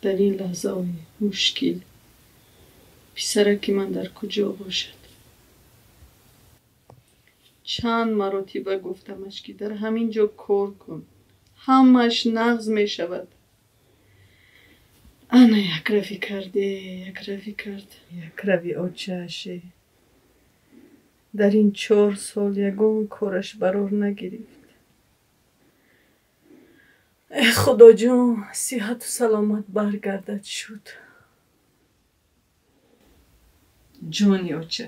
Дар ин лаҳзаҳои мушкил писараки ман дар куҷо бошад? Чанд маротиба гуфтамаш, ки дар ҳамин ҷо кор кун, ҳамааш нағз мешавад. Ана якравӣ карде, якравӣ кард, якрави очааше. Дар ин 4 сол ягон кораш барор нагирифт. Э Худоҷон, сиҳату саломат баргардад шуд. Ҷони оча,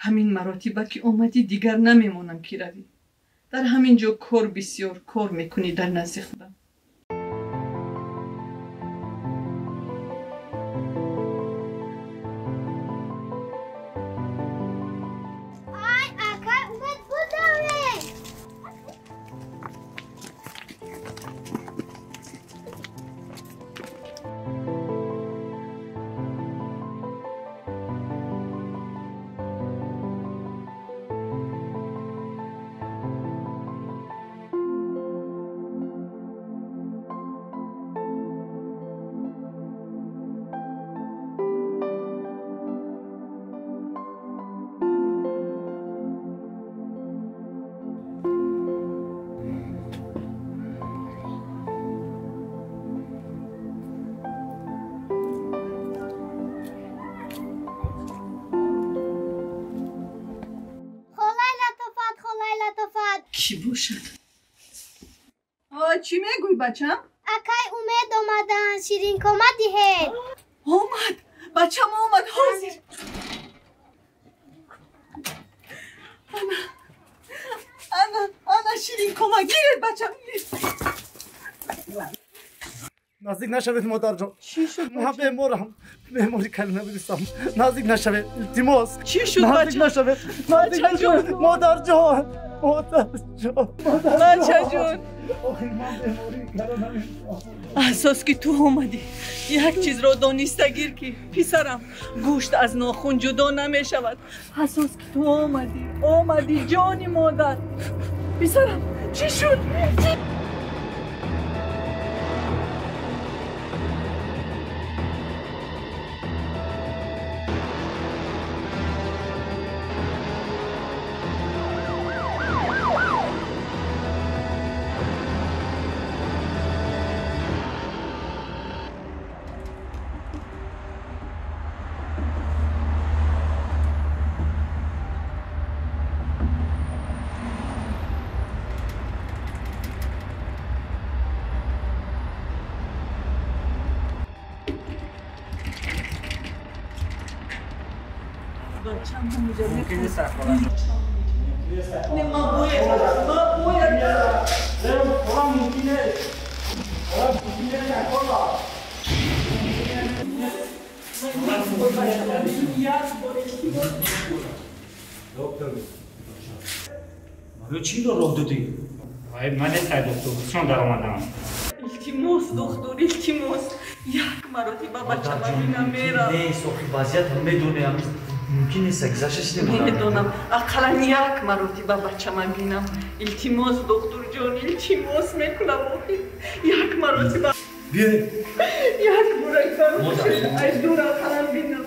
ҳамин маротиба ки омадӣ дигар намемонам ки равӣ. Дар ҳамин ҷо кор бисёр кор мекунӣ дар назди худам. Чӣ бошад? Чӣ мегӯй, бачам? Акай Умед омадан, ширинкома диҳед. Омад, бачам омад, ҳозир. Ана, ана, ана ширинкома, гиред, бачам, гиред. Наздик нашавед, модарҷон. Чӣ шуд? Ман беморам, бемори коронавирусам. Наздик нашавед, илтимос. Чӣ шуд, бачам? Наздик нашавед, наздик нашавед, модарҷон. Модарҷон, бачаҷон. Охир ман бемории коронавирусам. Асос ки ту омадӣ, як чизро дониста гир, ки писарам гӯшт аз нохун ҷудо намешавад. Асос ки ту омадӣ, омадӣ, ҷони модар. Писарам, чӣ шуд? Чӣ роҳ додӣ? Ман несай доктор, чун даромадам. Илтимос, доктор, илтимос, як маротиба бачама бинам, мерам. Нест, охи вазъиятам медонем, мумкин нест, гузашташ немонад. Медонам, ақаллан як маротиба бачама бинам. Илтимос, докторҷон, илтимос мекунам, охи як маротиба. Биё. Як бора аз дур ақаллан бинам.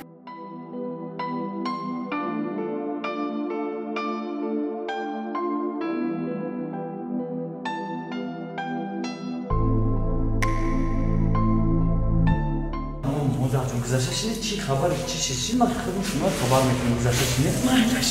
Гузашташ нест, чӣ хабар, чӣ чиз? Ман худам шумо хабар мекунам, гузашташ нест. Майлаш.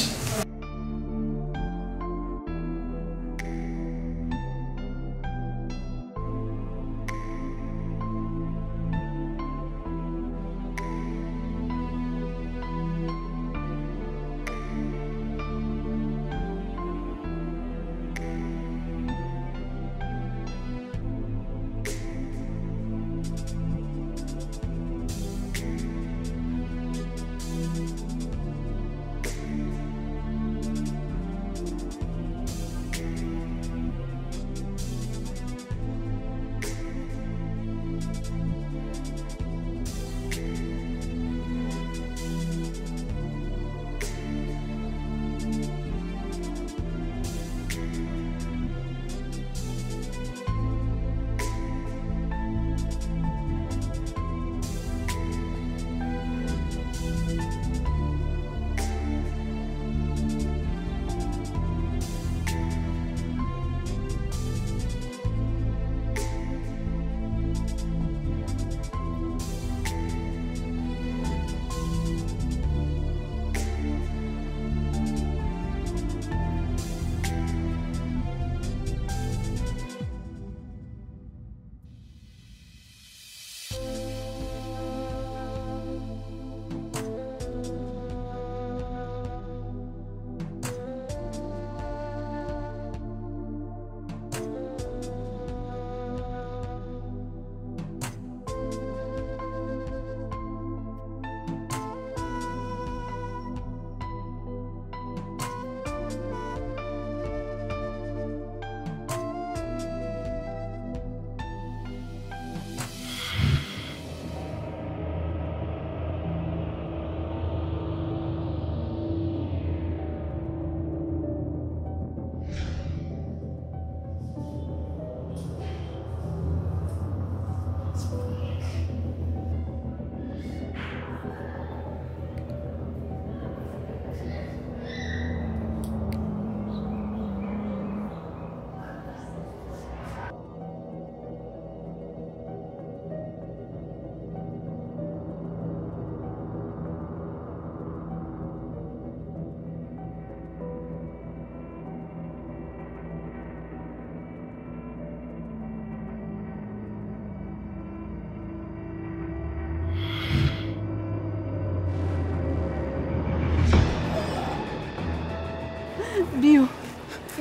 Биё,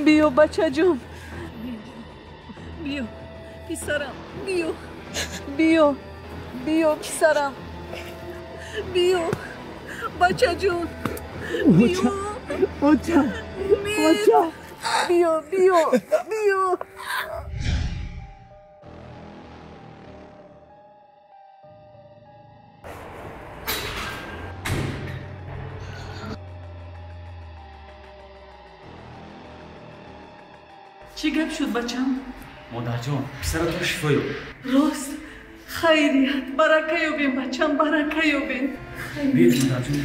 биё бачаҷон. Биё, писарам, биё. Биё, биё писарам. Биё, бачаҷон. Биё. Оча, оча. Биё, биё, биё. Чӣ гап шуд, бачам? Модарҷон, писаратон шифо ёб. Рост, хайрият, барака ёбем, бачам, барака ёбем. Биёед, модарҷон.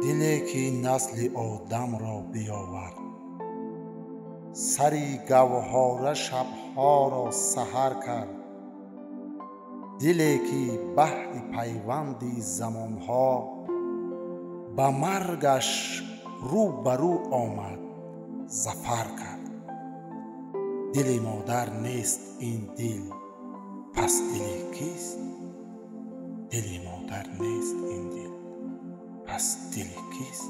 Диле ки насли одамро биёвард, сари гавҳора шабҳоро саҳар кард. Диле ки баҳри пайванди замонҳо ба маргаш рӯ ба рӯ омад, зафар кард. Дили модар нест ин дил, пас дили кист? Дили модар нест ин дил, пас дили кист?